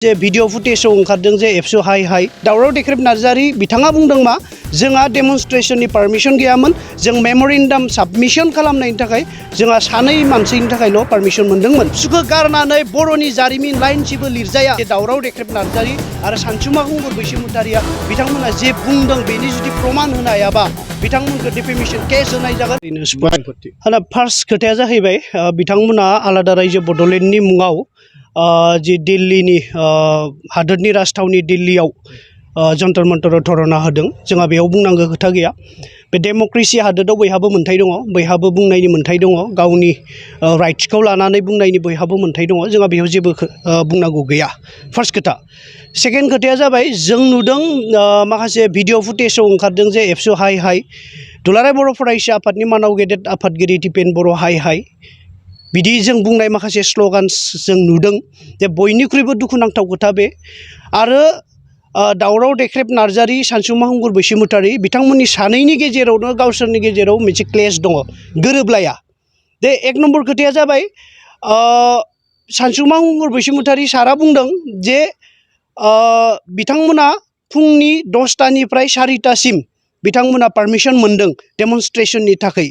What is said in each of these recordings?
जे भिडिअ फुटेजाव ओंखारदों जे एबसु हाय हाय दावराव देख्रेब नार्जारी बिथाङा बुंदों मा जोंहा डेमनस्ट्रेशननि पारमिशन गैयामोन जों मेम'रेन्डाम साबमिशन खालामनायनि थाखाय जोंहा सानै मानसिनि थाखायल' पारमिशन मोनदोंमोन सुखो गारनानै बर'नि जारिमिन लाइनसेबो लिरजाया दावराव देख्रेब नार्जारी आरो सानसुमा खुंगुर बैसोमुतारिया बिथांमोना जे बुंदों बेनि जुदि प्रमाण होनो हायाबा बिथांमोनखौ डिफेमेशन केस होनाय जागोन। फार्स्ट खोथाया जाहैबाय बिथांमोना आलादा रायजो बड'लेण्डनि मुङाव जि दिल्लीनि हादोरनि राजथावनि दिल्लीयाव जन्तर मन्तराव धरना होदों जोंहा बेयाव बुंनांगौ खोथा गैया बे डेम'क्रेसि हादोराव बयहाबो मोन्थाय दङ बयहाबो बुंनायनि मोन्थाय दङ गावनि राइट्सखौ लानानै बुंनायनि बयहाबो मोन्थाय दङ जोंहा बेयाव जेबो बुंनांगौ गैया फार्स्ट खोथा सेकेन्ड खोथाया जाबाय जों नुदों माखासे भिडिअ फुटेजाव ओंखारदों जे एबसु हाय हाय दुलाराय बर' फरायसा आफादनि मानाव गेदेर आफादगिरि दिपेन बर' हाय हाय बिदि जों बुंनाय माखासे स्ल'गान्स जों नुदों जे बयनिख्रुइबो दुखुनांथाव खोथा बे आरो दावराव देख्रेब नार्जारी सानसुमा खुंगुर बैसोमुतारि बिथांमोननि सानैनि गेजेरावनो गावसोरनि गेजेराव मोनसे क्लेश दङ गोरोबलाया दे एक नम्बर खोथाया जाबाय सानसुमा खुंगुर बैसोमुतारि सारा बुंदों जे बिथांमोना फुंनि 10टानिफ्राय 4टासिम बिथांमोना पारमिशन मोनदों डेमनस्ट्रेशननि थाखाय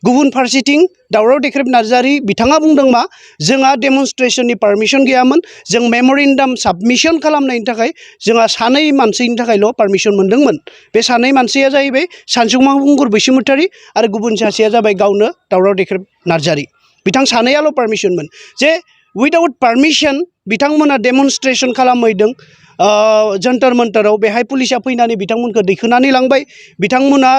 गुबुन फारसेथिं दावराव देख्रेब नार्जारी बिथाङा बुंदों मा जोंहा डेमनस्ट्रेशननि पारमिशन गैयामोन जों मेम'रेन्डाम साबमिशन खालामनायनि थाखाय जोंहा सानै मानसिनि थाखायल' पारमिशन मोनदोंमोन बे सानै मानसिया जाहैबाय सानसुमा खुंगुर बैसोमुतारि आरो गुबुन सासेया जाबाय गावनो दावराव देख्रेब नार्जारी बिथां सानैयाल' पारमिशनमोन जे उइदाउट पारमिशन बिथांमोना डेमनस्ट्रेशन खालामहैदों जन्तर मन्तराव बेहाय पुलिसा फैनानै बिथांमोनखौ दैखोनानै लांबाय बिथांमोना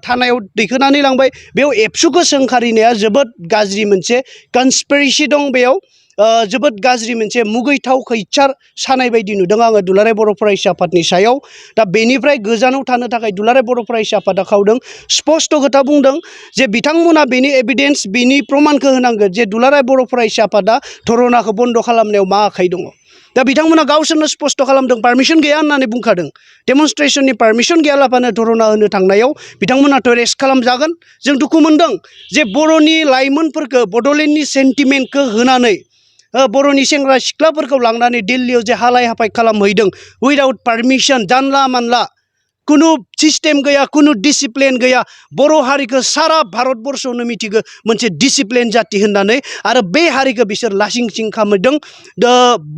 थानायाव दैखोनानै लांबाय बेयाव एबसुखौ सोंखारिनाया जोबोद गाज्रि मोनसे कनस्पिरेसि दं बेयाव जोबोद गाज्रि मोनसे मुगैथाव खैचार सानाय बायदि नुदों आङो दुलाराय बर' फरायसा आफादनि सायाव दा बेनिफ्राय गोजानाव थानो थाखाय दुलाराय बर' फरायसा आफादा खावदों स्पष्ट खोथा बुंदों जे बिथांमोना बेनि एभिडेन्स बेनि प्रमाणखौ होनांगोन जे दुलाराय बर' फरायसा आफादा धरनाखौ बन्द' खालामनायाव मा आखाइ दङ दा बिथांमोना गावसोरनो स्पष्ट खालामदों पारमिशन गैया होननानै बुंखादों डेमनस्ट्रेशननि पारमिशन गैयालाबानो धरना होनो थांनायाव बिथांमोनाथ' रेस्ट खालामजागोन जों दुखु मोनदों जे बर'नि लाइमोनफोरखौ बड'लेण्डनि सेन्टिमेन्टखौ होनानै बर'नि सेंग्रा सिख्लाफोरखौ लांनानै दिल्लीयाव जे हालाय हाफाय खालामहैदों उइदाउट पारमिशन जानला मानला कुनु सिस्टेम गैया कुनु डिसिप्लिन गैया बर' हारिखौ सारा भारतबर्षआवनो मिथिगौ मोनसे डिसिप्लिन जाति होननानै आरो बे हारिखौ बिसोर लासिं सिं खालामदों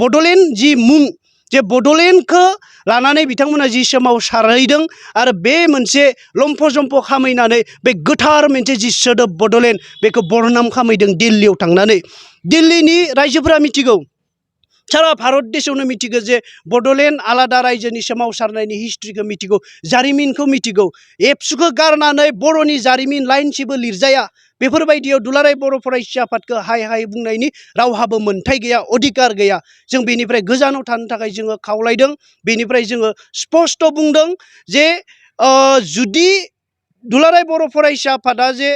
बड'लेण्ड जि मुं जे बड'लेण्डखौ लानानै बिथांमोना जि सोमावसारहैदों आरो बे मोनसे लम्फ' जम्फ' खामायनानै बे गोथार मोनसे जि सोदोब बड'लेण्ड बेखौ बरनाम खामायदों दिल्लीयाव थांनानै दिल्लीनि रायजोफोरा मिथिगौ सारा भारत देशआवनो मिथिगौ जे बड'लेण्ड आलादा रायजोनि सोमावसारनायनि हिस्ट्रिखौ मिथिगौ जारिमिनखौ मिथिगौ एबसुखौ गारनानै बर'नि जारिमिन लाइनसेबो लिरजाया बेफोरबायदियाव दुलाराय बर' फरायसा आफादखौ हाय हाय बुंनायनि रावहाबो मोन्थाय गैया अधिकार गैया जों बेनिफ्राय गोजानाव थानो थाखाय जोङो खावलायदों बेनिफ्राय जोङो स्पष्ट बुंदों जे जुदि दुलाराय बर' फरायसा आफादा जे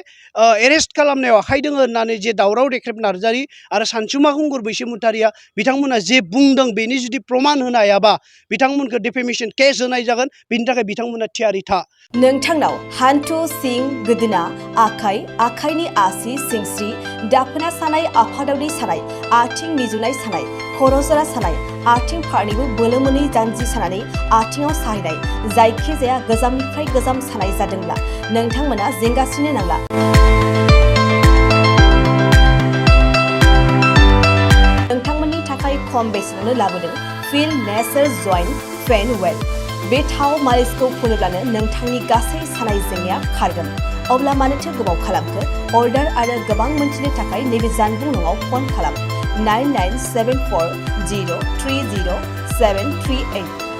एरेस्ट खालामनायाव आखाइ दङ होननानै जे दावराव देख्रेब नार्जारी आरो सानसुमा खुंगुर बैसोमुतारिया बिथांमोना जे बुंदों बेनि जुदि प्रमाण होनो हायाबा बिथांमोनखौ डिफेमेशन केस होनाय जागोन बिनि थाखाय बिथांमोना थियारि था नोंथांनाव हान्थु सिं गोदोना आखाइनि आसि सिंस्रि दाफोना सानाय आफादावनि सानाय आथिं मिजुनाय सानाय खर' जरा सानाय आथिं फारनैबो बोलो मोनै जानजि सानानै आथिङाव साहैनाय जायखिजाया गोजामनिफ्राय गोजाम सानाय जादोंब्ला नोंथांमोना जिंगासिनो नांला नोंथांमोननि थाखाय खम बेसेनावनो लाबोदों फिल नेचार जइन्ट पेन वेल बे थाव मालिसखौ फुनोब्लानो नोंथांनि गासै सानाय जेंनाया खारगोन अब्ला मानोथो गोबाव खालामखो अर्डार आरो गोबां मोनथिनो थाखाय नैबे जानबुं नङाव फन खालाम 9974030738